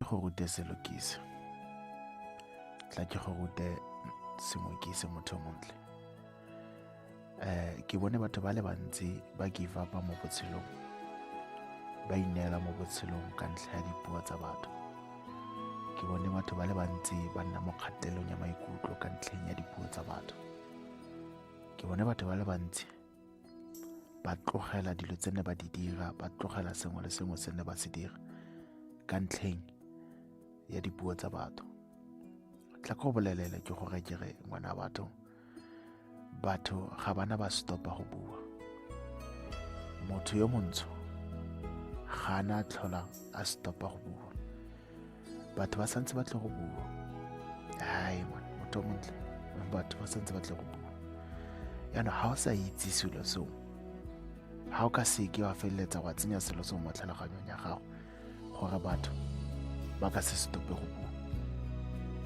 Go rute selo ke se. Tla ke go rute sengwe ke se, motho o montle. Ke bone batho ba le bantsi ba give up mo botshelong, ba ineela mo botshelong ka ntlha ya dipuo tsa batho. Ke bone batho ba le bantsi ba nna mo kgatelelong ya maikutlo ka ntlheng ya dipuo tsa batho. Ke bone batho ba le bantsi ba tlogela dilo tse ne ba di dira, ba tlogela sengwe le sengwe se ne ba se dira ka ntlheng ya dipuo tsa batho. Tla ko bolelele ke gore ke re ngwana batho, batho ga bana ba stopa go bua. Motho yo montsho ga ana tlhola a stopa go bua. Batho ba santse ba tle go bua. Ai man, motho o montle, batho ba santse ba tle go bua. Yaanong ga o sa itse selo seo, ga o ka seke wa feleletsa wa tsenya selo seo mo tlhaloganyong ya gago gore batho ba ka se stope go bua,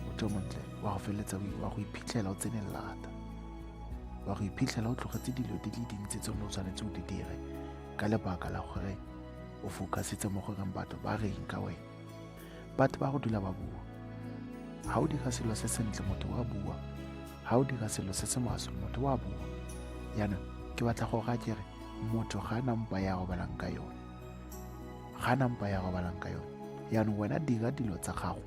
motho o montle, wa go feleletsa wa go iphitlhela o tsene lata, wa go iphitlhela o tlogetse dilo di le dintsi tse o tshwanetse o di dire ka lebaka la gore o focusitse mo goreng batho ba reng ka wena. Batho ba go dula ba bua. Ga o dira selo se sentle, motho wa bua. Ga o dira selo se se maswe, motho wa bua. Jaanong ke batla go ga kere motho ga a na mpa ya robalang ka yone, ga na mpa ya robalang ka yone. Jaanong wena dira dilo tsa gago,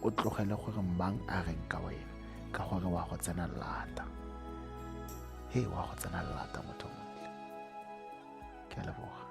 o tlogele gore mang a reng ka wena, ka gore wa go tsena lata. He, wa go tsena lata, motho montle. Ke a leboga.